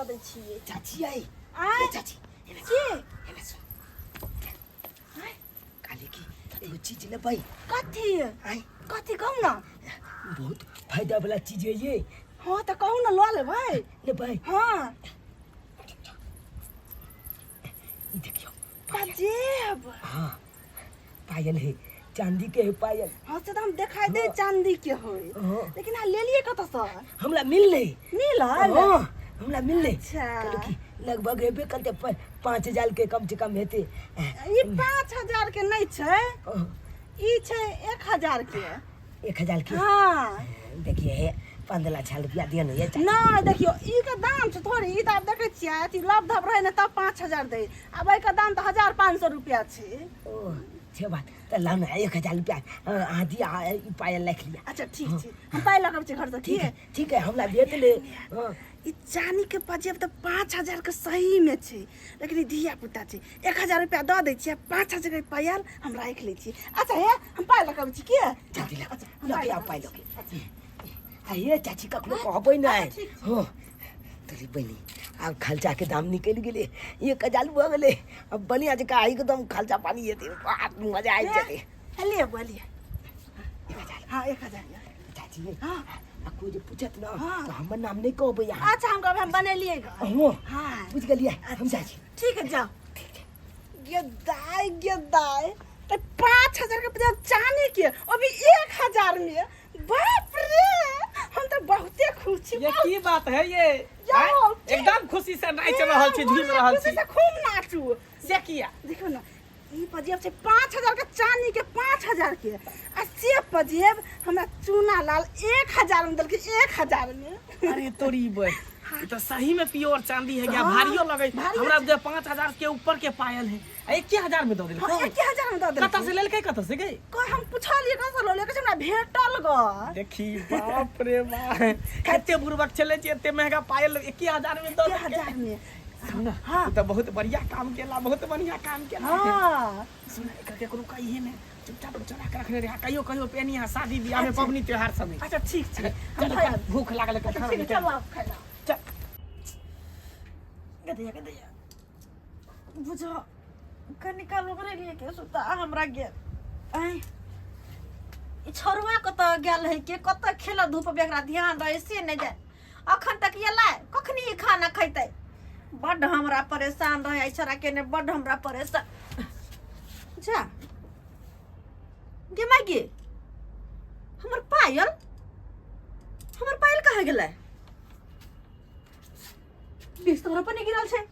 दऽ दै छियै। चाची आई। आँय? ए चाची, एने की? एने सुन। आँय? काली की एगो चीज लेबै। कथी? आँय? कथी कहू ने। बहुत फायदा वाला चीज है ये। हँ तऽ कहू ने, लऽ लेबै। लेबै। हँ। ई देखियौ। पाजेब। हाँ, पायल है, चांदी के है पायल। हाँ, से तऽ हम देखाइ दे चांदी के होय। हाँ। लेकिन अहाँ लेलियै कतऽसँ? हमरा मिललै। मिलल? हाँ, हमरा मिललै। अच्छा। कहलहुँ कि लगभग हेबे करतै 5,000 के कम से कम हेतै। ई 5,000 के नहि छै। हाँ। ई छै 1,000 के। 1,000 के? हाँ। देखिए हे, 15 लाख रुपया दिअ ने ये चाची। नहि, देखियौ, ई के दाम छै थोड़े। ई तऽ आब देखै छियै, अथी लभ धब रहै ने तब 5,000 दै। आब एहिके दाम तऽ 1,500 रुपया छै। ओ छै बात, तऽ लाउ ने 1,000 रुपया अहाँ दिअ आ ई पायल राखि लिअ। अच्छा, ठीक छै, हम पाइ लऽ कऽ अबै छी घरसँ। ठीक है, ठीक है, हमरा भेट ले, हाँ। ई चानी के पजेब तऽ 5,000 के सही में छै, लेकिन ई धिया पुता छै, 1,000 रुपया दऽ दै छियै, 5,000 के पायल हम राखि लै छी। अच्छा हे, हम पाइ लऽ कऽ अबै छी के। जल्दी लऽ। अच्छा, हम लऽ पाइ के लऽ आउ कऽ पाइ अबै लऽ छी। के आ हे चाची, कखनो कहबै नहि। अच्छा, ठीक छै। हँ, तोरी बहिनी, आब खर्चा के दाम निकलि गेलै, 1,000 भऽ गेलै। आब बढ़िआँ जकाँ एकदम खर्चा पानी हेतै, मजा आबि जेतै। हे, लिअ बुआ, लिअ। 1,000? हँ, 1,000 लिअ। चाची। हँ। आ कोइ जे पूछत ने हाँ। तऽ हमर नाम नहि कहबै अहाँ। अच्छा, हम कहबै हम बनेलियै गऽ। हँ। हाँ। बुझि गेलियै, हम जाइ छी। ठीक है, जाओ। गे दाई, गे दाई, तो 5,000 के बजाय चांदी के अभी 1,000 में, बाप रे, हम तो बहुते खुश छी। ये की बात है ये? जाओ, आँय? ठीक। एकदम खुशी से नाचि रहल छी, झूमि रहल खुशी छी। से खूब नाचू। से किया? देखियौ ने, ई पजेब छै 5,000 के, चांदी के 5,000 के, आ से पजेब हमरा चूना लाल 1,000 में देलकै, 1,000 में। अरे तोरी बे, ई तो सही में प्योर चांदी है क्या? हाँ, भारियो लगे। भारी हमरा छै। जे 5,000 के ऊपर के पायल है, आ 1,000 में दऽ देलकै। हाँ, 1,000 में दऽ देलकै। कतऽ से लेलकै, कतऽ से गई? कह, हम पुछलियै कतऽ लऽ लेलकै, हमरा भेटल गऽ। देखी, बाप रे बाप, कते बुड़बक छलै जे एते महंगा पायल 1,000 में दऽ एक देलकै। हजार में। सुन। हाँ। ई तऽ बहुत बढ़िया काम केला, बहुत बढ़िया काम केला। हाँ। सुन, एकर केकरो कहिए ने, चुपचाप चोरा के रखने रहे, कहियो कहियो पेनी है शादी ब्याह में, पबनी त्योहार सब में। अच्छा, ठीक छै, हम चल, खाय। भूख लागल है, अच्छा, खाना ठीक है, निकाल। चलू आब खाय ला। चल। गदैया, गदैया, बुझो कनिका ओकरे लिए के सुता हमरा गेल। आँय, ई छौड़वा कतऽ गेल है के, कतऽ खेल धूप, एकरा ध्यान रहे से नहि जाय। अखन तक एलै, कखनी ई खाना खैतै? बड्ड हमरा परेशान रहे एहि छौड़ा के ने, बड्ड हमरा परेशान। जा गे माय गे, हमर पायल, हमर पायल कहाँ गेलै? बिस्तर पर नहि गिरल छै,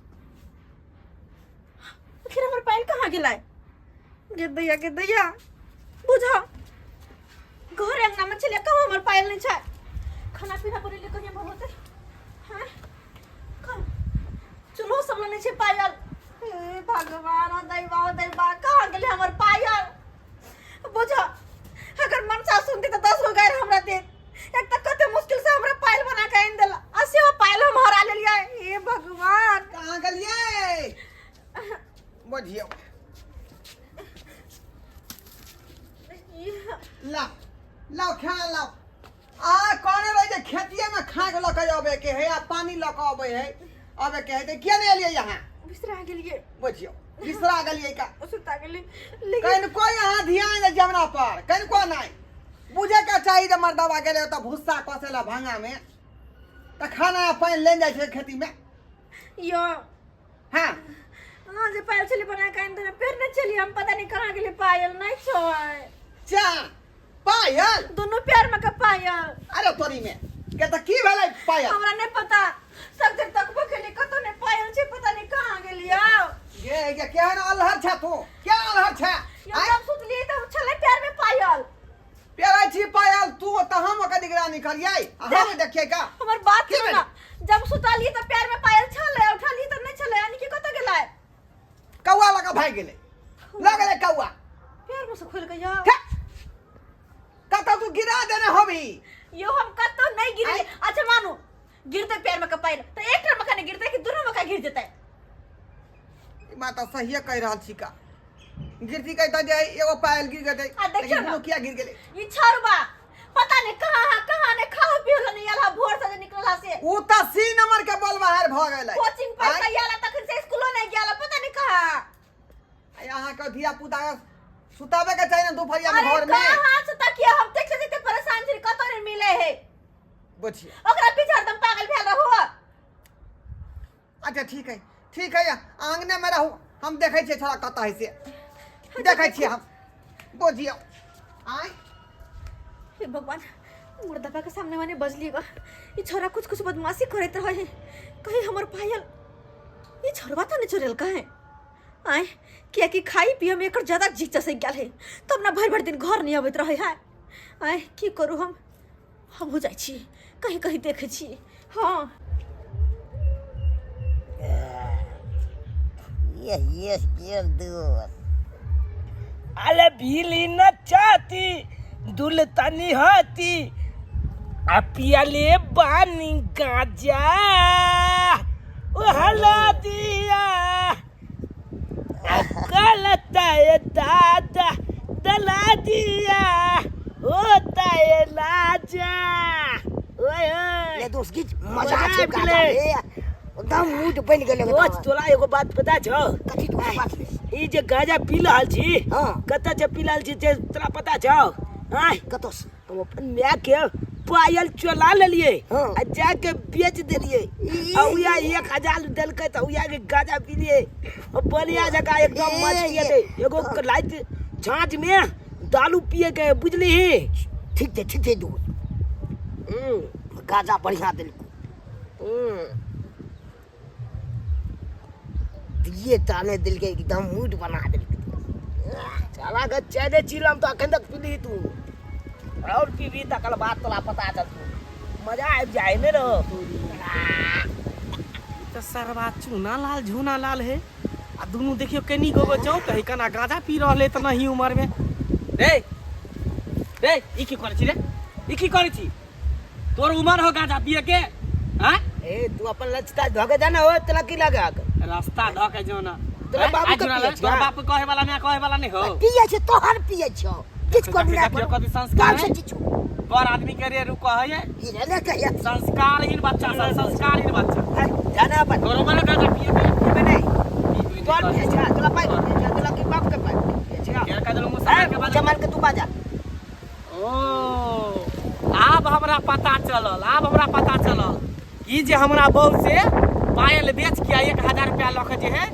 आखिर हमर पायल कहाँ गेलै? गे दैया, गे दैया, बुझ घर अंगना में छलै, कहाँ हमर पायल नहि छै। खाना पीना बनेले कहिया भगवते? हाँ, कहाँ चूल्हो सब लग नहि छै पायल। हे भगवान, ओ दैवा, ओ दैवा, कहाँ गेलै हमर पायल? बुझ अगर मनसा सुनती तऽ 10 गो गारि हमरा देत। एक तऽ कते मुश्किल से हमरा पायल बना के आनि देला, आ सेहो पायल हम हरा लेलियै। हे भगवान। कहाँ गेलियै? बुझियौ, लाओ लाओ, खाना लाओ। आ कहने रही जे खेतिए में खाक लऽ के अबे के है आ पानी लऽ के अबे है, अबे के है, तऽ किया नहीं एलियै यहाँ? बिसरा गेलियै। बुझियौ, बिसरा गेलियै का? सुता गेलियै लेकिन कनिको यहाँ ध्यान दे जमना पर, कनिको नहीं बुझे के चाही जे मर्दबा गेलै ओतऽ भुस्सा कसे ला भांगा में, तऽ खाना आ पानि लेने जाइ छै खेती में। यो। हाँ। अहाँ जे पायल छली बना के आनि देने, पहिरने छलियै हम, पता नहीं कहाँ गेलै पायल, नहि छै। चा पायल। दुनू पैर में के पायल। अरे तोरी में के तऽ की भेलै पायल? हमरा नहीं पता, सब दिन तकबो केलियै, कतौ नहीं पायल छै, पता नहीं कहाँ गेलियै। गे गे, केहन अलहर छै तू, क्या अलहर छै? यो, जब सुतलियै तब छलै पैर में पायल। पेरै छी पायल तू तऽ हम ओकर निगरानी करियै आ हम देखियै का? हमर बात की सुनू भेलै? ना, जब सुतलियै तऽ पैर में पायल छलै, उठलियै तऽ नहीं छलै, यानी कि कतऽ गेलै? कौआ लऽ कऽ भागि गेलै, लऽ गेलै कौआ। पैर में से खोलि के यौ। हे! कतऽ तू गिरा देने होबी। यो, हम कतौ नहीं गिरलियै। अच्छा मानू गिरतै पैर में के पायल तऽ एकटा मका नहीं गिरतै कि दुनू मका गिर जेतै? ई बात तऽ सहिए कहि रहल छी का, गिरती कहता जे एगो पायल गिर गेलै। आ देखियौ लेकिन ना। दुनू किया गिर गेलै? ई छौड़बा पता नहीं कहाँ है, कहाँ नहीं, खाओ पियो नहीं आला, भोर से जे निकलला से। ऊ तऽ सी नंबर के बोलबा है, भऽ गेलै। कोचिंग पढ़ आँय? के आयल तखन से स्कूलो नहीं गेल, पता नहीं कहाँ। आय, अहाँके धिया पुता के सुताबे के चाही ने दुपहरिया में अरे घर में। कहाँ से तकिया हम देख लेते परेशान छी, कतौ नहीं मिले है। बुझिए ओकरा पीछे हरदम पागल भेल रहो। अच्छा ठीक है, ठीक है, आंगने में रहू, हम देखै छियै छोड़ा कतऽ है से देखै छियै हम। बुझियौ। आय हे भगवान, मुर्दबा के सामने माने बजलिएगा, ई छोरा कुछ कुछ बदमाशी करैत रहे, कहीं हमर पायल ई छोरवा तो नहीं चोरेल कहे। आय कियाकि खाई पिए में एकर ज्यादा जी चसक गेल है, तब ना भरि भरि दिन घर नहीं अबैत रहे है। आय की करू हम हो जाइ छी कहीं कहीं देखै छी। हाँ ये ये गेल दोस्त। अरे भीली न चाहती दुलतनी होती आ पियले बानी गाजा ओ हला दिया गलत है दादा दला दिया होता है लाजा। ओए ओए ले दोस्त गीत मजा मजा छौ आबि गाजा गेलै। रे, एकदम मूड बनि गेलै दोस्त एकदम। तोरा एगो बात पता छौ? कथी तोरा बात रे? ई जे गाजा पी रहल छी, हाँ। कतऽ से पी रहल छी से तोरा पता छौ? आँय? कतऽ से? हम अपन माय के पायल चोला लेलिए हाँ। आ जाके बेच देलिए, आ उया 1000 देलकै तऽ उया के गाजा पीलिए, बढ़िया जकाँ एकदम ए, मस्त ए, पियेतै। एगो लाइट झाँझ में दारू पिए के बुझलिही? ठीक छै, ठीक छै दोस्त। गाजा बढ़िया देलको। दिए ताने देलकै, एकदम मूड बना देलकै। साला के चैने चिलम तो अखन तक पीली तू, और पीबी तकर बाद तोरा पता चलतौ, मजा आबि जाय ने रो। तऽ सरवा चूना लाल झूना लाल है आ दुनू देखियो कनी गो चौक है, कना गांजा पी रहले तऽ नहीं उम्र में। रे रे ई की करै छी रे, ई की करै छी? तोर उम्र हो गांजा पिए के? हाँ? ए तू अपन लचता धोके जाना हो, तोरा की लगा? रास्ता धोके जो ना। तोरा बाबू के पिए पिए तोरा बाप कहे वाला नहीं, कहे वाला नहीं हो। पिए छै तोहर पिए छौ, किछु करू ना देखियो कथी संस्कार है है? बड़ आदमी के रे रुको है, ई रे कहिया संस्कारहीन बच्चा सब, संस्कारहीन बच्चा। जाना अपन तोर उम्र गांजा पिए के? पीबे नहीं। तोर पिए छै, तोरा पाइ पिए छै, तोरा की बाप के पाइ पिए छै? के कह देलौ मुसलमान के बाद जमाल के तू बाजा। ओ आब हमरा पता चलल, आब हमरा पता चलल ई जे हमरा बहू से पायल बेच के 1000 रुपया लऽ के जे है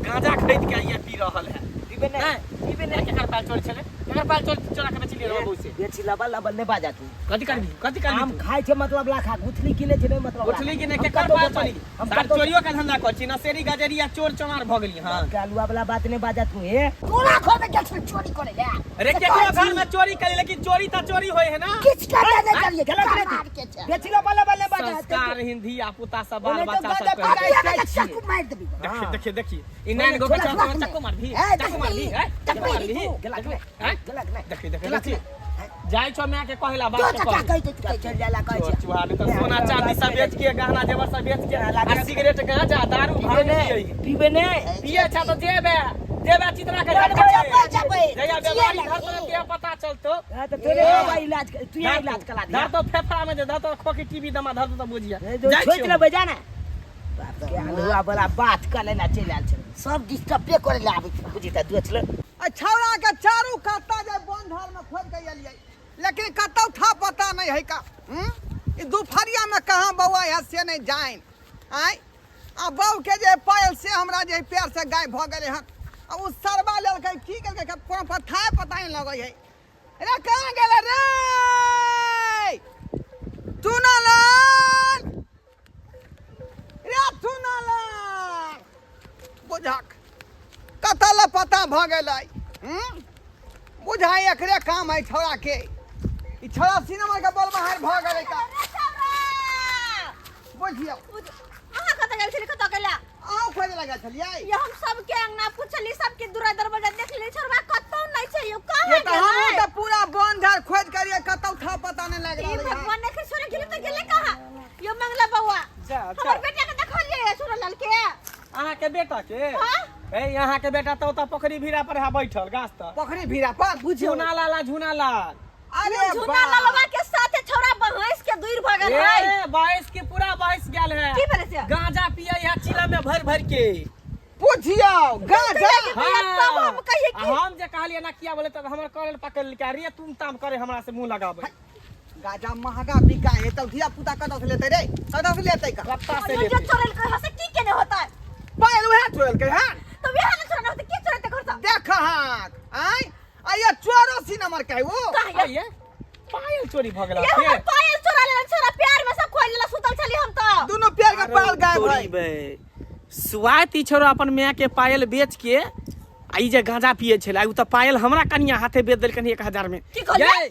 गांजा खरीद के ये पी रहल है। पीबे नहीं, पीबे नहीं। केकर पायल चोरी छलै? केकर पायल चोरी चोरा के बेचलियै रे बहू से? बेची लबल लबल नहीं बाजा तू। कथी करबी? कथी करबी? आम खाय छै मतलब लाखा गुथली किने छै नहीं मतलब गुथली किने हम केकर कतौ पायल बेचबै? चोरी? हम सार कतौ चोरियो के धंधा करै छी, नशेरी गजेरिया चोर चमार भऽ गेली। हां के आलुआ वाला बात नहीं बाजा तू। हे तोरा घर में गेल छलै चोरी करे ले। रे केकरो घर में चोरी करी, लेकिन चोरी त चोरी होय है ना। किछ करते नहीं करिए, गलत मार नहीं। के छै। बेची लबल लबल नहीं बाजा। संस्कारहीन धिया पुता सब बाल ओने तो बच्चा सब गांजा करै। पी अभी अगर चक्कू मार देबी। देखिए देखिए देखिए ई नैन गो के चक्कू चक्कू मारबी, चक्कू मारबी, हैं? चक्कू मारबी, गलत नहीं, हैं? गलत नहीं। देखिए देखिए देखिए जाइ छौ माय के कहेला तो बात चचा के कहि दे, तू कहि चल जाला कहै चोर छै। चुहा नहीं तो सोना चांदी सब बेच के, गहना जेवर सब बेच के आ सिगरेट गांजा दारू भांग पिए। पीबे नहीं, पिए छा तो जेबे जेबे चित्रा के जेबै, जेबै। जया बीमारी घर पर के पता चलतो। हां तो तोरे बाबा इलाज तू यहाँ इलाज करा दे। धर तो फेफड़ा में दे, धर तो खोखी टीबी दमा धर तो बुझिया। जाइ छोड़ लेबै जा ना। बाप के आलुआ वाला बात कर लेना चलि आयल छलै। सब डिस्टर्बे करे ले आबै छै। बुझी त दोस्त ल आ छौड़ा के चारू काता जे बन धार में खोज के एलियै, लेकिन कतौ था पता नहीं है का। ई दुपहरिया में कहाँ बौआ है से नहीं जान। आय आ बहू के जे पायल से हमरा जे पैर से गायब भऽ गेलै हन, आ उ सरबा लेलकै की केलकै कोनो पता पता नहीं लगै है। रे कहाँ गेलै रे चुनालाल, रे चुनालाल, बुझक कतऽ लए पता भऽ गेलै। बुझाइ एकरे काम है छौड़ा के, ई छौड़ा सिनेमा के बल बाहर भऽ गेलै का। बुझियौ अहाँ कतऽ गेल छली, कतऽ गेला? अहाँ खोजे लगा छलियै? ये हम सबके अंगना पुछली, सबके दूरा दरवाजा देखली, छोड़वा कतौ नहीं छै यो, कहाँ ये तऽ हमहूँ गेलै? तऽ पूरा बन झाड़ खोज करियै, कतौ था पता नहीं लागि ई रहलै हन। भगवान ने छोड़े गेलै तऽ गेलै कहाँ? यो मंगला बौआ जा, जा। हमर बेटा के देखलियै छोड़ा लाल के? अहाँ के बेटा के? हाँ? ए अहाँ के बेटा तऽ ओतऽ पोखरी भीड़ा पर है बैठल गाछ तर। पोखरी भीड़ा पर? बुझियौ झूना लाला, झूना लाल। अरे झूना लालवा के साथे छोड़ा बहैस के दूर भ गेल है। ए बहैस के पूरा बहैस गेल है। की भेलै से? गांजा पिए चिलम में भर भर के। बुझियौ गांजा। तब हम कहिए आ हम जे कहलिए ना किया बोले तब हमर कॉलर पकड़ लेलकै, अरे तुम ताम करे हमरा से मुंह लगाबै। गांजा महंगा बिका है तब धिया पुता कतऽ से लेतै रे, कतऽ से लेतै का? कत्ता से जे लेतै? चोरेलकै हँ से की केने होतै? पायल उएह चोरेलकै हन। तऽ वएह ने चोरेने होतै, की चोरेतै घरसँ? देख हाक आय आ ये चोरो सी नंबर के है वो। कहिया? आइये पायल चोरी भऽ गेल। ये हमर पायल चोरा लेलन छोरा, प्यार में सब खोल लेला, सुतल छली हम तऽ। दुनू पेड़ के पायल गायब है। सुआति छोरो अपन माय के पायल बेच के आ ई जे गांजा पिए छलै, उ तऽ पायल हमरा कनिया हाथे बेच देलकनि 1000 में। की कहलियै? यै,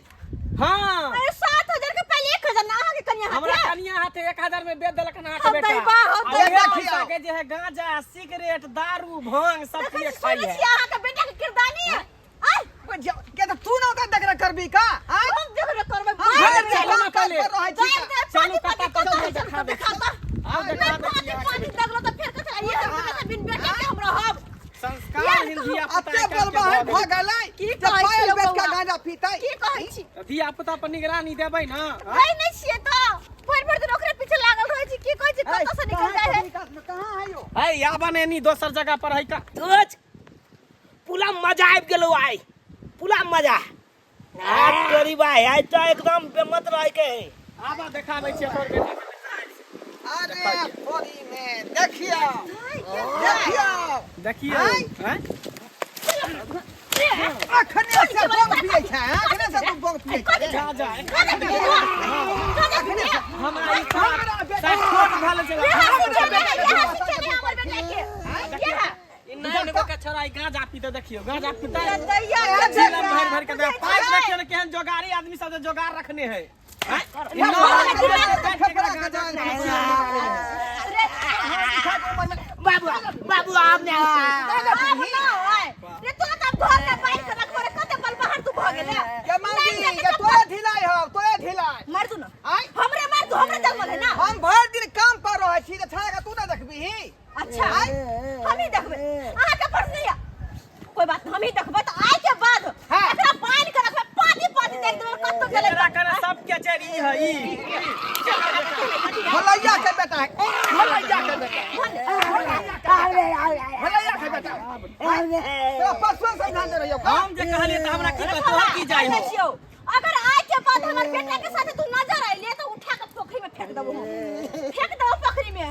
हाँ। अरे 7000 के पायल 1000 ना अहाँके कनिया हाथे? हमरा कनिया हाथे 1000 में बेच देलकन अहाँके हम बेटा। दैबा, हम आ उएह दैबा। पैसा के जे है गांजा सिगरेट दारू भांग सब देखै पिए छी, खाइ सुनै है। छियै अहाँके बेटा के किरदानी? आय बुझियौ के तऽ तू ना ओकरा देखरेख करबी का? आय हम देखरेख करबै। हम बाहर भरि दिन चलू काम काज पर रहै छी बाहर का। जाय, चलू, पानी कत्ता पानी कत्ता कत्ता देखा दै देखा छी। तऽ। आउ नहि देखा दै पानी छी अहाँके। पानी देखलो तऽ फेर कथी ये हम तऽ बिन बेटा के हम रहब। संस्कार हीन धिया पुता अते बलबहन भऽ गेलै की जे कहै पायल छियै बेच के बौआ? गांजा पीतै। की कहै छी? धिया पुता पर निगरानी देबै ना? है नहि छियै तऽ भरि भरि दिन ओकरे पीछे लागल रहै छी। की कहै छी, कतऽ से निकल जाइ है? कहाँ है यो? है आबन एनी दोसर जगह पर है का। तोच पूरा मजा आबि गेलौ आइ, पूरा मजा। आ तोरी भाई आइ तऽ एकदम बेमत रहै के है। आबा देखाबै छियै तोर बेटा के। अरे थोड़ी में देखियो देखियो देखियौ आँय? आँय? अखने से बंग पियै छै, अखने से तू बंग पियै छै। जा जा अखने से हमरा ई हमरा बेटा छोट भेल छै। इएह सिखेने हमर बेटा के, इएह। ई नैन गो के छोरा ई गांजा पीते देखियौ, गांजा पीते दैया चिलम भरि भरि के दे। पाइप देखियौ ने केहन जोगारी आदमी सब जे जोगार रखने है। आँय? ई नौ फेफड़ा के जान बाबू बाबू आब ने आब ना आय रे, तोरा तऽ आब घर में बान्हि के रखबो रे, कते बल बाहर तू भऽ गेले। के मौगी के तोरे ढिलाई हौ, तोरे ढिलाई। मार तू ना। आय हमरे मार तू, हमरे जन्मल है ना। हम भरि दिन काम पर रहै छी तऽ छड़ा के तू ना देखबीही? अच्छा हम ही देखबै, अहाँ के फर्ज नहीं है। कोई बात नहीं, हम ही देखबै तऽ आइ के बाद हाँ। एकरा बान्हि के रखबै, पानी पानी देख देबै कतौ गेलै। एकरा कने सबके छै ई है ई। भलैया के बेटा है, भलैया के बेटा, भलैया के बेटा। तोरा परसों समझा दे रहियौ का? हम जे कहलियै तऽ हमरा की कहत, तोहर की जाइ कहै हौ? छियौ, अगर आइ के बाद हमर बेटा के साथे तू नजर अइले तऽ उठा के पोखरी में फेंक देबो हम, फेंक देबो पोखरी में।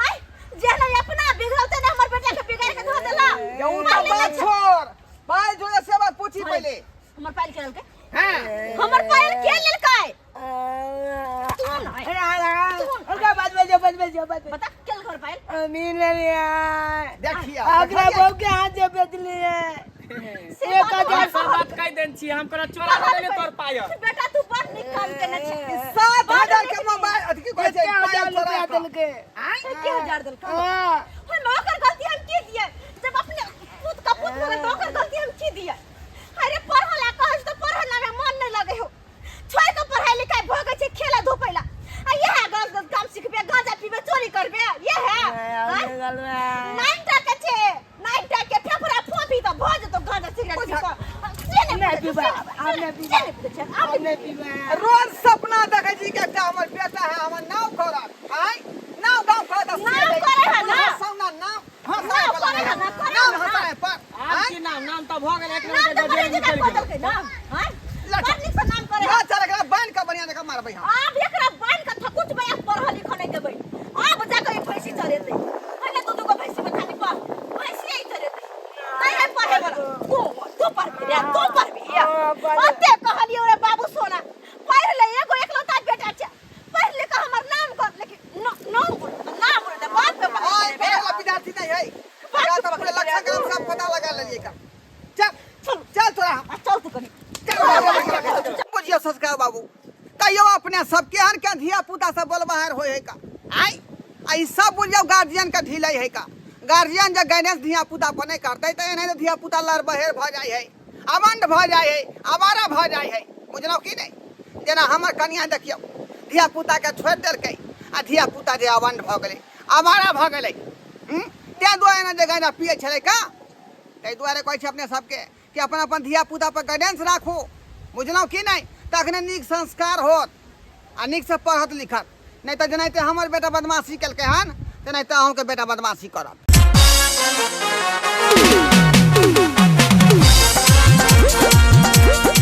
आइ जेहन अपना बिगड़ल तेने हमर बेटा के बिगाड़ के धो देला। ये उ तऽ बात छोड़, पायल जोड़े से बात पूछी पहिले। हमर पायल के लेलकै? हाँ। हमर पायल के लेलकै? तू ना ओकरा बाद में जो बाद में जो बाद में बता, के लेलकै हमर पायल? अमीन लेलियै। देखियौ ओकरा बहू के हाथ से बेचलियै। से एक बात हजार हमरा सब बात कहि देन छी, हम कहलहुँ चोरा लेले तोर पायल। बेटा तू बड़ नीक काम केने छै। 7000 के मोबाइल अथी की कहै छै, एक पायल हजार चोरा रुपया कऽ। देलकै। के हजार देलकै? हाँ। हम ओकर गलती हम की दिए जब अपने पूत का पूत भऽ गेल तऽ ओकर गलती हम की दिए? अरे पढ़ल ला कहै छी तऽ पढ़ल ला में मन नहि लगै हो, छोड़ि कऽ पढ़ाई लिखाई भऽ गेल छै खेला धूपै ला, आ इएह गलत गलत काम सिखबे, गांजा पीबे, चोरी करबे, इएह नाइन टा के छै, नाइन टा के फेफड़ा फोफी तऽ भऽ जेतौ गांजा सिगरेट पी कऽ। से नहि नहि बुझै पीबै, छै, आब नहि से नहि बुझै छै, आब आब नहि पीबै। रोज सपना देखै छी कि एकटा हमर बेटा है, हमर नाव करत, आय नाव गाँव करत। नाव करे है ना? हँसौना नाव हँसाय नाव बला करे है ना, करे नाव है ना। हँसाय पर। आब आय की नाम नाम तऽ भऽ गेल, एक नाम नंबर तऽ के बड़े गजेर जगह निकलि कऽ गेल। देलकै ना, आँय? लट। बड़ नीक से नाम करे है। ना चल, एकरा बान्हि कऽ बढ़िआँ जकाँ मारबै हम। आब एकरा बान्हि कऽ थकुचबै आ पढ़ऽ लिखऽ नहि देबै। आब जा कऽ ई भैंसी चरेतै। पहिने दू दूगो भैंसी बथानी पर भैंसिए ई चरेतै। नहि है पढ़े वाला। तू तू पढ़बी रे, तू पढ़बी। ओते कहलियौ रे बाबू सोना, पढ़ि ले, एगो एकलौता बेटा छै, पढ़ि लिख कऽ हमर नाम कर, लेकिन नाम बोल, नाम बोल, बाप के पढ़ाई आइ करेबै। पढ़े ला विद्यार्थी नहीं है। एकरा तऽ पूरे लक्षण के हम सब पता लगा लेलियै का। चल चल तोरा हम। आ चल तू कनी। चल बुझियौ संस्कार बाबू, कहियौ अपने सब केहन केहन धिया पुता सब बोलबाहर होइ है का? आइ आ ई सब बुझियौ गार्जियन के ढिलै है का। गार्जियन जे गाइडेंस धिया पुता पर नहि करतै तऽ एनाहिते धिया पुता लड़बहेर भऽ जाइ है, अमंड भऽ जाइ है, आवारा भऽ जाइ है। बुझलहुँ की नहि? जेना हमर कनिया देखियौ धिया पुता के छोड़ि देलकै आ धिया पुता जे अमंड भऽ गेलै, आवारा भऽ गेलै। ताहि दुआरे ने जे गाँजा पियै छलै का। ताहि दुआरे कहै छी अपने सबके कि अपन अपन धिया पुता पर गाइडेंस राखू। बुझलहुँ की नहि? तखने नीक संस्कार होत आ नीकसँ पढ़त लिखत। नहि तऽ जेनाहिते हमर बेटा बदमाशी केलकै हन, तेनाहिते अहूँके बेटा बदमाशी करत।